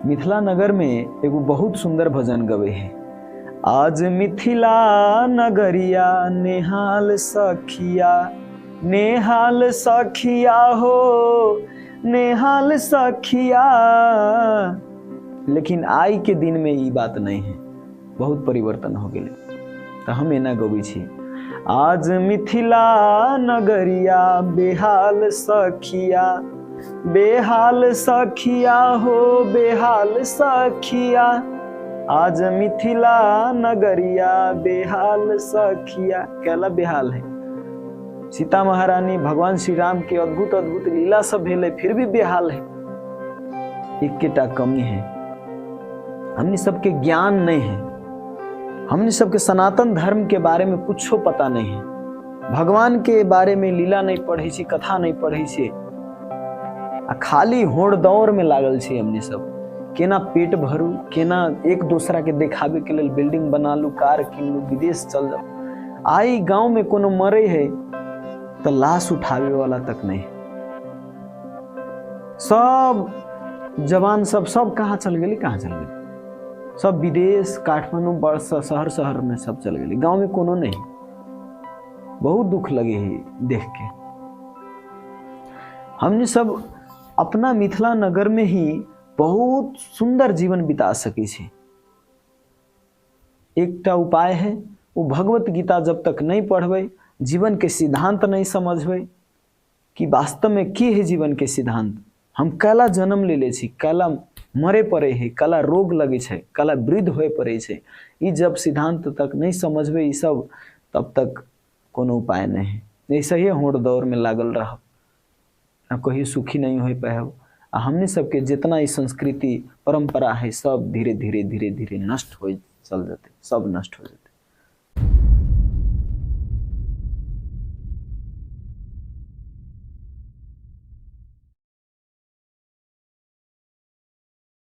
मिथिला नगर में एगो बहुत सुंदर भजन गवे है, आज मिथिला नगरिया नेहाल सखिया, नेहाल सखिया हो नेहाल सखिया। लेकिन आई के दिन में ई बात नहीं है, बहुत परिवर्तन हो गेलै। तऽ हम एना गबै छी, आज मिथिला नगरिया बेहाल सखिया, बेहाल सखिया हो बेहाल सखिया, आज मिथिला नगरिया बेहाल सखिया। कैला बेहाल है? सीता महारानी भगवान श्री राम के अद्भुत अद्भुत लीला सब भेलै, फिर भी बेहाल है। एकेटा कमी है, हमनी सबके ज्ञान नहीं है, हमनी सबके सनातन धर्म के बारे में कुछो पता नहीं है, भगवान के बारे में लीला नहीं पढ़ै छी, कथा नहीं पढ़ै छी, आ खाली होड़ दौड़ में लागल छी हमनी सब। केना पेट भरू, केना एक दोसरा के देखाबे के लेल बिल्डिंग बना लू, कार किन लू, विदेश चल जाओ। आई गांव में कोनो मरे है तो लाश उठावे वाला तक नहीं। सब जवान सब सब कहाँ चल गेली, कहाँ चल गेली? सब विदेश, काठमांडू, बड़ शहर शहर में सब चल गेली, गांव में कोनो नहीं। बहुत दुख लगे है देख के। हमने सब अपना मिथिला नगर में ही बहुत सुंदर जीवन बिता सकै छी। एकटा उपाय है, वो भगवत गीता जब तक नहीं पढ़बै, जीवन के सिद्धांत नहीं समझबै कि वास्तव में की है जीवन के सिद्धांत, हम कैला जन्म लेले छी, कैला मरे पड़े है, कैला रोग लगे छै, कैला वृद्ध होए पड़े छै, ई जब सिद्धांत तक नहीं समझबै ई सब, तब तक कोनो उपाय नहीं है। ऐसे ही होड़ दौड़ में लागल रहब, आ कहियो सुखी नहीं हो पाएब। आ हमने सबके जितना ई संस्कृति परंपरा है सब धीरे धीरे धीरे धीरे नष्ट हो चल जेतै, सब नष्ट हो जेतै।